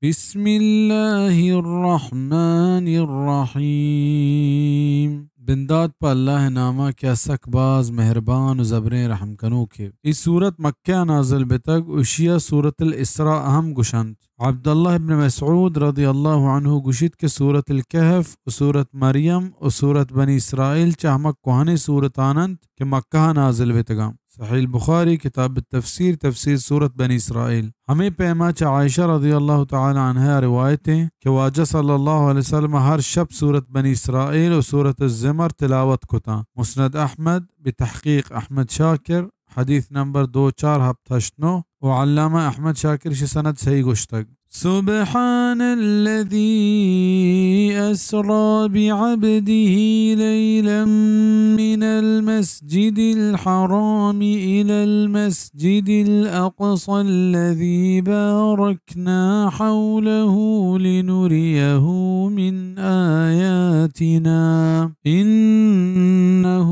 بسم اللہ الرحمن الرحیم۔ بندات پہ اللہ ءِ نام ءَ کہ آ سک باز مہربان و زبریں رحم کنوکے۔ اے سورت مکہ ءَ نازل بتگ و اشی ءَ سورت الاسراء ہم گوشنت۔ عبداللہ ابن مسعود رضی اللہ عنہ گوشیت کہ سورت الکہف و سورت مریم و سورت بنی اسرائیل چہ ہما کوہنیں سورتان انت کہ مکہ ءَ نازل بتگاں۔ صحیح البخاری، کتاب التفسیر، تفسیر سورت بنی اسرائیل۔ ہمے پیما چہ عائشہ رضی اللہ تعالی عنہا روایت ایں کہ واجہ صلی اللہ علیہ وسلم ہر شپ سورت بنی اسرائیل و سورت الزمر تلاوت کتاں۔ مسند احمد بتحقیق احمد شاکر، حدیث نمبر دو چار ہپت ہشت نو، و علامہ احمد شاکر شی سند صحیح گوشتگ۔ سبحان الذي أسرى بعبده ليلا من المسجد الحرام إلى المسجد الأقصى الذي باركنا حوله لنريه من آياتنا إنه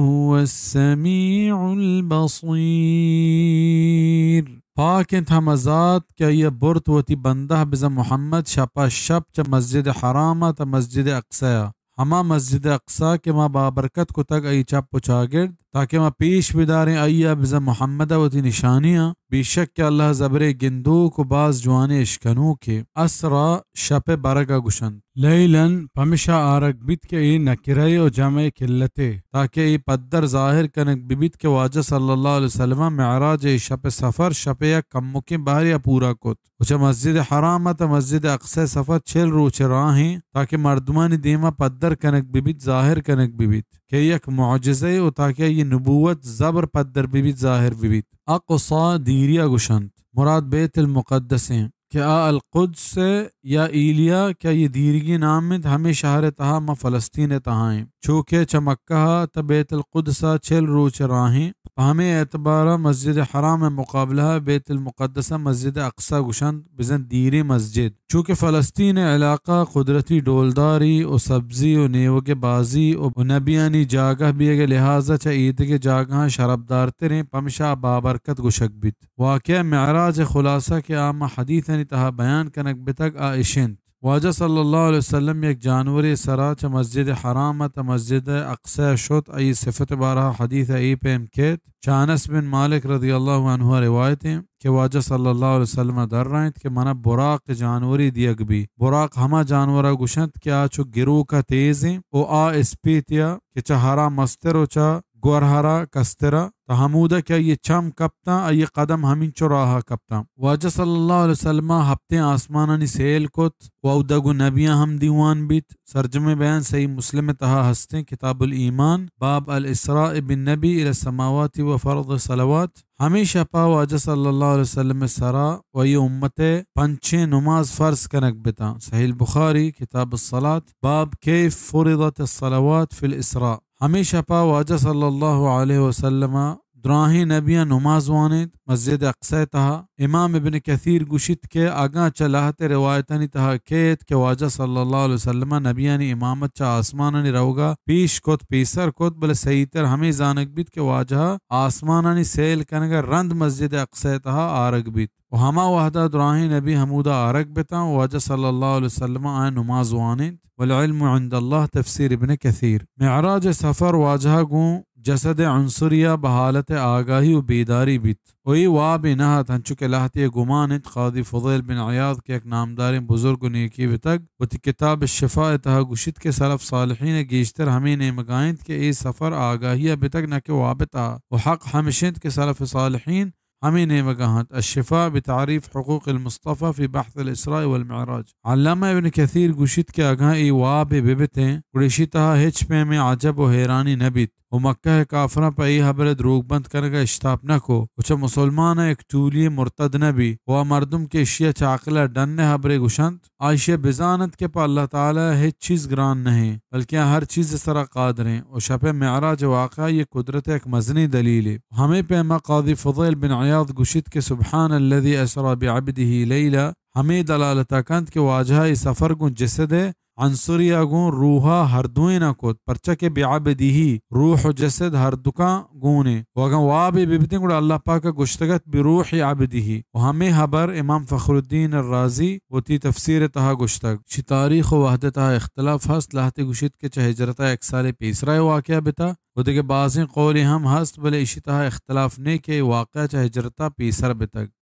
هو السميع البصير۔ پاک انت ہما ذات کہ آئی ءَ برت وتی بندہ بزاں محمد شپ ءَ شپ چہ مسجد حرام ءَ تا مسجد اقصی ءَ، ہما مسجد اقصی کہ ما بابرکت کتگ آئی چپ و چاگرد، تاکہ ما پیش بداریں آئی ءَ بزاں محمد ءَ وتی نشانیاں۔ بے شک کہ اللہ زبرے گندوک و باز جوانیں اشکنوکے۔ اسرا شپ ءِ برگ ءَ گوشنت۔ لیلاً، پمشا آرگ بیت کہ اے نکرہ و جمع قلتے، تاکہ اے پدر ظاہر کنگ ببیت کہ واجہ صلی اللہ علیہ وسلم معراج ءِ شپ سفر شپ یک کمکیں بہرے ءَ پورا کت۔ و چہ مسجد حرام ءَ تا مسجد اقصی سفر چل روچ راہیں، تاکہ مردمانی دیما پدر کنگ ببیت، ظاہر کنگ ببیت کہ یک معجزہ و تاکہ آئی نبوت زبر پدر ببیت، ظاہر ببیت۔ اقصی دیریا گوشنت، مراد بیت المقدس ایں۔ کہ آ القدس یا ایلیا کہ آئی دیرگی نام انت، ہمے شہر ءِ تہا ما فلسطین ءِ تہا ایں۔ چو کہ چہ مکہ ءَ تا بیت القدس ءَ چل روچ راہیں، پہ ہمے اعتبار ءَ مسجد حرام ءِ مقابلہ ءَ بیت المقدس ءَ مسجد اقصی گوشنت، بزاں دیریں مسجد۔ چو کہ فلسطین ءِ علاقہ قدرتی ڈولداری و سبزی و نیوگ بازی و نبیانی جاگہ بیگ ءِ لحاظ ءَ چہ ایدگہ جاگہاں شرپدارتریں، پمشا بابرکت گوشگ بیت۔ واقعہ معراج ءِ خلاصہ کہ آ ما حدیثانی تہا بیان کنگ بتگ، آ اش انت۔ واجہ صلی اللہ علیہ وسلم یک جانورے سرا چہ مسجد حرام ءَ تا مسجد اقصی ءَ شت، آئی صفت بارہ ءَ حدیث ءَ اے پیم کیت۔ چہ انس بن مالک رضی اللہ عنہ ءَ روایت ایں کہ واجہ صلی اللہ علیہ وسلم ءَ درائینت کہ منا براق جانورے دیگ بی۔ براق ہما جانور ءَ گوشنت کہ آ چو گروک ءَ تیز ایں و آ اسپیتیا کہ چہ ہرا مستر و چہ گورہرا کسترا، تا ہمودا کہ آئی چم کپتاں، آئی قدم ہمینچو راہا کپتاں۔ واجہ صلی اللہ علیہ وسلم ہپتیں آسمانانی سیل کت و اودا گوں نبیاں ہم دیوان بیت۔ سرجمیں بیان صحیح مسلم تہا ہستیں، کتاب الایمان، باب الاسراء بالنبی الی السماوات و فرض الصلوات۔ ہمے شپا واجہ صلی اللہ علیہ وسلم سرا و آئی امت پنچیں نماز فرض کنگ بتاں۔ صحیح البخاری، کتاب الصلاة، باب کیف فرضت الصلوات فی الاسراء۔ ہمے شپا واجہ صلی اللہ علیہ وسلم ءَ دراہیں نبیاں نماز وانینت مسجد اقصی تہا۔ امام ابن کثیر گوشیت کہ اگاں چہ لہتے روایتانی تہا کیت کہ واجہ صلی اللہ علیہ وسلم ءَ نبیانی امامت چہ آسمانانی روگا پیش کت، پیسر کت، بلے صحیح تر ہمے زانگ بیت کہ واجہ آسمانانی سیل کنگ ءَ رند مسجد اقصی تہا آرگ بیت۔ و ہما وہدا دراہیں نبی ہمودا آرگ بتاں و واجہ صلی اللہ علیہ وسلم آیاں نماز وانینت۔ والعلم عند اللہ، تفسیر ابن کثیر۔ معراج سفر واجہ گوں جسد عنصریا بہ حالت آگاہی و بیداری بیت و اے وابے نہ ات، ہنچو کہ لہتے گمان انت۔ قاضی فضیل بن عیاض کہ یک نامداریں بزرگ و نیکی بتگ، وتی کتاب الشفاء تہا گوشیت کہ سلف صالحین گیشتر ہمے نیمگا انت کہ اے سفر آگاہیا بتگ نہ کہ واب تہا، و حق ہمش انت کہ سلف صالحین ہمے نیمگا انت۔ الشفاء بتعریف حقوق المصطفی فی بحث الاسراء والمعراج۔ علامہ ابن کثیر گوشیت کہ اگاں اے وابے ببتیں، گڑا اشی تہا ہچ پیمیں عجب و حیرانی نہ بیت و مکہ کافراں پہ اے ہبرے دروگ بند کنگا اشتاپ نہ کو و چہ مسلماناں یک ٹولی مرتد نہ بی و آ مردم کہ اشیا چہ عقلا ڈن ہبرے گوشنت، آ اشیا بزانت کہ پہ اللہ تعالی ہچ چیز گران نہ ایں، بلکہ آ ہر چیز سرا قادر ایں و شپ معراج واقعہ اے قدرت یک مزنیں دلیلے۔ ہمے پیما قاضی فضیل بن عیاض گوشیت کہ سبحان الذی اسری بعبدہ لیلا ہمے دلالتا کنت کہ واجہ اے سفر گوں جسد ء عنصریا گوں روحا ہر دوئینا کت، پرچا کہ بعبدہ، روح و جسد ہر دکاں گون انت۔ و اگاں وابے ببتیں گڑا اللہ پاکا گوشتگ ات بروح عبدہ۔ و ہمے ہبر امام فخر الدین الرازی وتی تفسیر تہا گوشتگ۔ شی تاریخ و وہد تہا اختلاف ہست، لہتے گوشیت کہ چہ ہجرتا یک سالے پیسرا اے واقعہ بتا و دگہ بازیں قولے ہم ہست، بلے اشی تہا اختلاف نے کہ اے واقعہ چہ ہجرتا پیسر بتگ۔